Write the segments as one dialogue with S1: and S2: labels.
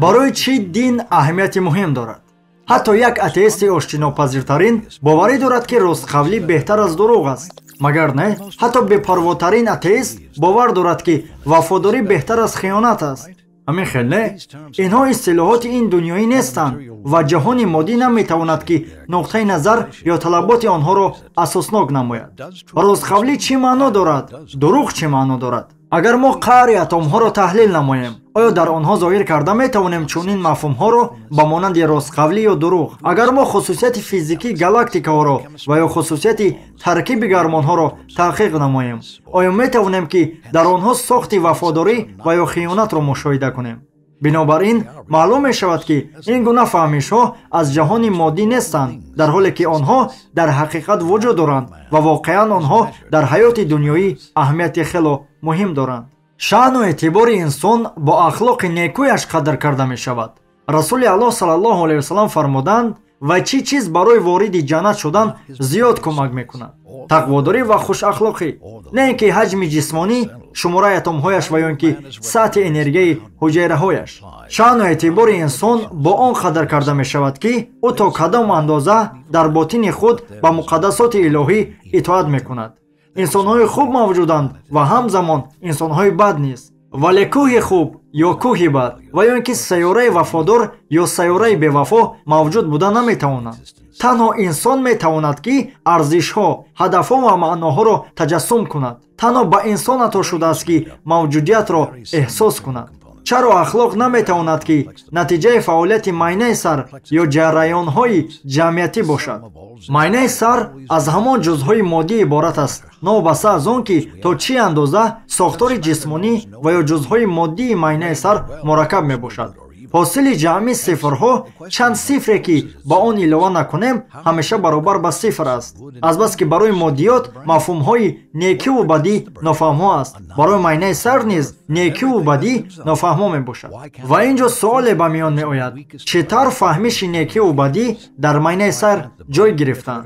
S1: Барои чӣ дин аҳамияти муҳим дорад? Ҳатто як атеисти оштинопазиртарин боварӣ дорад, ки ростқавлӣ беҳтар аз дурӯғ аст. Магар не? Ҳатто бепарвотарин атеист бовар дорад, ки вафодорӣ беҳтар аз хиёнат аст. Ҳамин хел не? Инҳо истилоҳоти ин дунёӣ нестанд ва ҷаҳони моддӣ наметавонад, ки нуқтаи назар ё талаботи онҳоро асоснок намояд. Ростқавлӣ чӣ маъно дорад? Дурӯғ чӣ маъно дорад? Агар мо қаъри атомҳоро таҳлил намоем, оё дар онҳо зоҳир карда метавонем чунин мафҳумҳоро ба монанди ростқавлӣ ё дурӯғ? Агар мо хусусияти физикии галактикаҳоро ва ё хусусияти таркиби гармонҳоро таҳқиқ намоем, оё метавонем, ки дар онҳо сохти вафодорӣ ва ё хиёнатро мушоҳида кунем? Бинобар ин маълум мешавад, ки ин гуна фаҳмишҳо аз ҷаҳони моддӣ нестанд, дар ҳоле ки онҳо дар ҳақиқат вуҷуд доранд ва воқеан онҳо дар ҳаёти дунёӣ аҳамияти хело муҳим доранд. Шаъну эътибори инсон бо ахлоқи некӯяш қадр карда мешавад. Расули Аллоҳ саллаллоҳу алайҳи васаллам фармуданд: ва чӣ чиз барои вориди ҷаннат шудан зиёд кӯмак мекунад? Тақводорӣ ва хушахлоқӣ, на ин ки ҳаҷми ҷисмонӣ, шумораи атомҳояш ва ё ин ки сатҳи энергияи ҳуҷайраҳояш. Шаъну эътибори инсон бо он қадр карда мешавад, ки ӯ то кадом андоза дар ботини худ ба муқаддасоти илоҳӣ итоат мекунад. Инсонҳои хуб мавҷуданд ва ҳамзамон инсонҳои бад низ. Вале кӯҳи хуб ё кӯҳи бад ва ё ин ки сайёраи вафодор ё сайёраи бевафо мавҷуд буда наметавонанд. Танҳо инсон метавонад, ки арзишҳо, ҳадафҳо ва маъноҳоро таҷассум кунад. Танҳо ба инсон ато шудааст, ки мавҷудиятро эҳсос кунад. Чаро ахлоқ наметавонад, ки натиҷаи фаъолияти майнаи сар ё ҷараёнҳои ҷамъиятӣ бошад? Майнаи сар аз ҳамон ҷузъҳои моддӣ иборат аст, новобаста аз он ки то чӣ андоза сохтори ҷисмонӣ ва ё ҷузъҳои моддии майнаи сар мураккаб мебошад. Ҳосили ҷамъи сифрҳо чанд сифре ки ба он илова накунем, ҳамеша баробар ба сифр аст. Азбаски барои моддиёт мафҳумҳои некиву бадӣ нофаҳмо аст, барои майнаи сар низ некиву бадӣ нофаҳмо мебошад. Ва ин ҷо суоле ба миён меояд: чӣ тавр фаҳмиши некиву бадӣ дар майнаи сар ҷой гирифтанд?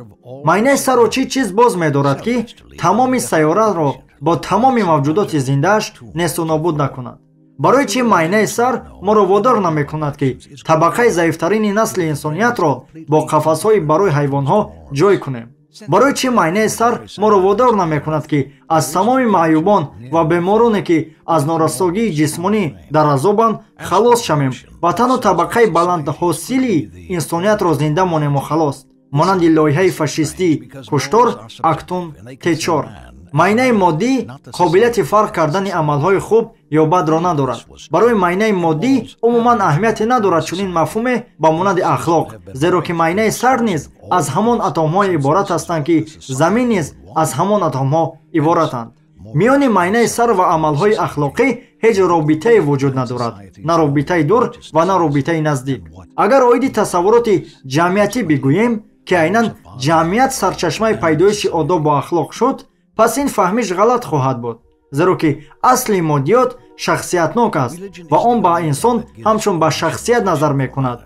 S1: Майнаи сарро чӣ чиз боз медорад, ки тамоми сайёраро бо тамоми мавҷудоти зиндааш несту нобуд накунад? Барои чӣ майнаи сар моро водор намекунад, ки табақаи заифтарини насли инсониятро бо қафасҳои барои ҳайвонҳо ҷой кунем? Барои чӣ майнаи сар моро водор намекунад, ки аз тамоми маъюбон ва бемороне, ки аз норасогии ҷисмонӣ дар азобанд, халос шавем ва танҳо табақаи баландҳосили инсониятро зинда монему халос, монанди лоиҳаи фашистӣ куштор Актун Т4? Майнаи моддӣ қобилияти фарқ кардани амалҳои хуб ё бадро надорад. Барои майнаи моддӣ умуман аҳамияте надорад чунин мафҳуме ба монанди ахлоқ, зеро ки майнаи сар низ аз ҳамон атомҳое иборат ҳастанд, ки замин низ аз ҳамон атомҳо иборатанд. Миёни майнаи сар ва амалҳои ахлоқӣ ҳеҷ робитае вуҷуд надорад, на робитаи дур ва на робитаи наздик. Агар оиди тасаввуроти ҷамъиятӣ бигӯем, ки айнан ҷамъият сарчашмаи пайдоиши одобу ахлоқ шуд, пас ин фаҳмиш ғалат хоҳад буд, зеро ки асли моддиёт шахсиятнок аст ва он ба инсон ҳамчун ба шахсият назар мекунад,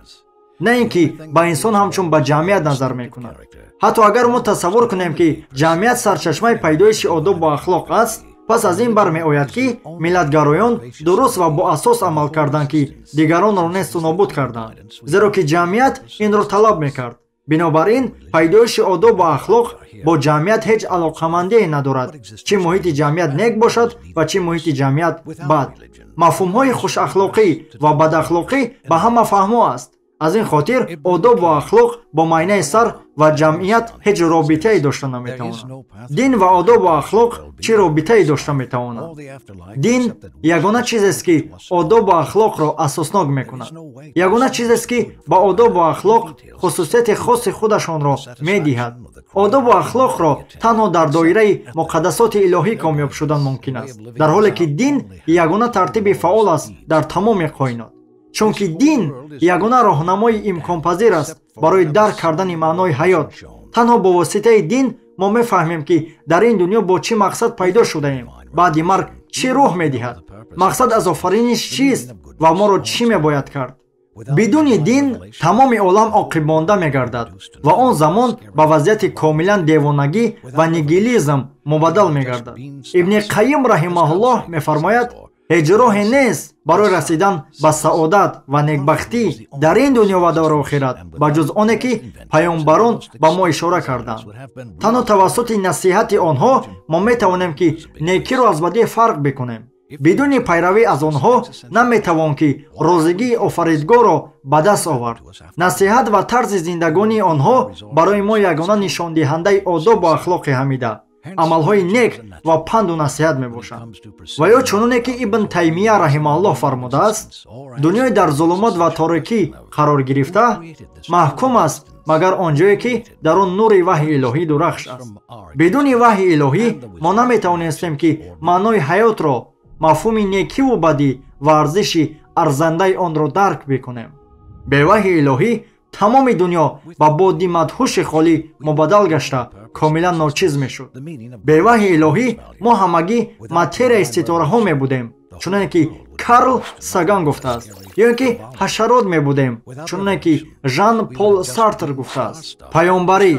S1: на ин ки ба инсон ҳамчун ба ҷамъият назар мекунад. Ҳатто агар мо тасаввур кунем, ки ҷамъият сарчашмаи пайдоиши одобу ахлоқ аст, пас аз ин бармеояд, ки миллатгароён дуруст ва боасос амал карданд, ки дигаронро несту нобуд карданд, зеро ки ҷамъият инро талаб мекард. Бинобар ин пайдоиши одобу ахлоқ бо ҷамъият ҳеҷ алоқамандие надорад, чӣ муҳити ҷамъият нек бошад ва чӣ муҳити ҷамъият бад. Мафҳумҳои хушахлоқӣ ва бадахлоқӣ ба ҳама фаҳмо аст. Аз ин хотир одобу ахлоқ бо майнаи сар ва ҷамъият ҳеҷ робитае дошта наметавонад. Дин ва одобу ахлоқ чӣ робитае дошта метавонад? Дин ягона чизест, ки одобу ахлоқро асоснок мекунад. Ягона чизест, ки ба одобу ахлоқ хусусияти хоси худашонро медиҳад. Одобу ахлоқро танҳо дар доираи муқаддасоти илоҳӣ комёб шудан мумкин аст, дар ҳоле ки дин ягона тартиби фаъол аст дар тамоми коинот. Чунки дин ягона роҳнамои имконпазир аст барои дарк кардани маънои ҳаёт. Танҳо бо воситаи дин мо мефаҳмем, ки дар ин дунё бо чӣ мақсад пайдо шудаем, баъди марг чӣ рӯҳ медиҳад, мақсад аз офариниш чист ва моро чӣ мебояд кард. Бидуни дин тамоми олам оқибмонда мегардад ва он замон ба вазъияти комилан девонагӣ ва нигилизм мубаддал мегардад. Ибни Қайим раҳимаҳуллоҳ мефармояд: Ҳеҷ роҳе нест барои расидан ба саодат ва некбахтӣ дар ин дунё ва дар охират, ба ҷуз оне ки паёмбарон ба мо ишора карданд. Танҳо тавассути насиҳати онҳо мо метавонем ки некиро аз бадӣ фарқ бикунем. Бидуни пайравӣ аз онҳо наметавон ки розигии офаридгорро ба даст овард. Насиҳат ва тарзи зиндагонии онҳо барои мо ягона нишондиҳандаи одобу ахлоқи ҳамида, амалҳои нек ва панду насиҳат мебошанд. Ва ё чуноне ки Ибн Таймия раҳимааллоҳ фармудааст, дунёи дар зулумот ва торикӣ қарор гирифта маҳкум аст, магар он ҷое ки дар он нури ваҳйи илоҳӣ дурахш аст. Бидуни ваҳйи илоҳӣ мо наметавонистем ки маънои ҳаётро, мафҳуми некиву бадӣ ва арзиши арзандаи онро дарк бикунем. Бе ваҳйи илоҳӣ тамоми дунё ба боди мадҳуши холӣ мубаддал гашта комилан ночиз мешуд. Бе ваҳйи илоҳӣ мо ҳамагӣ материяи ситораҳо мебудем, чуноне ки Карл Саган гуфтааст, ё ин ки ҳашарот мебудем, чуноне ки Жан Пол Сартр гуфтааст. Паёмбарӣ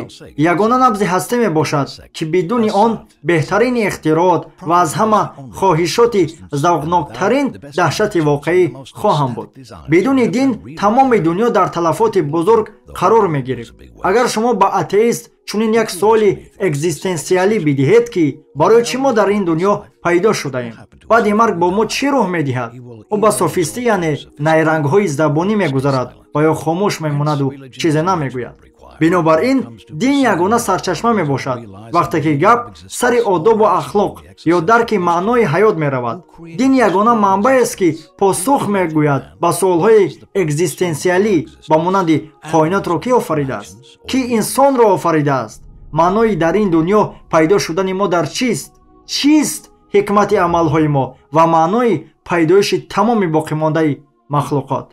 S1: ягона набзи ҳастӣ мебошад, ки бидуни он беҳтарин ихтироот ва аз ҳама хоҳишоти завқноктарин даҳшати воқеӣ хоҳам буд. Бидуни дин тамоми дунё дар талафоти бузург қарор мегирифт. Агар шумо ба атеист чунин як суоли экзистенсиалӣ бидиҳед, ки барои чӣ мо дар ин дунё пайдо шудаем, баъди марг бо мо чӣ рӯҳ медиҳад, ӯ ба софистӣ, яъне найрангҳои забонӣ мегузарад ва ё хомӯш мемонаду чизе намегӯяд. Бинобар ин дин ягона сарчашма мебошад вақте ки гап сари одобу ахлоқ ё дарки маънои ҳаёт меравад. Дин ягона манбаест ки посух мегӯяд ба суолҳои экзистенсиалӣ ба монанди коинотро кӣ офаридааст, кӣ инсонро офаридааст, маънои дар ин дунё пайдо шудани мо дар чист, чист ҳикмати амалҳои мо ва маънои пайдоиши тамоми боқимондаи махлуқот.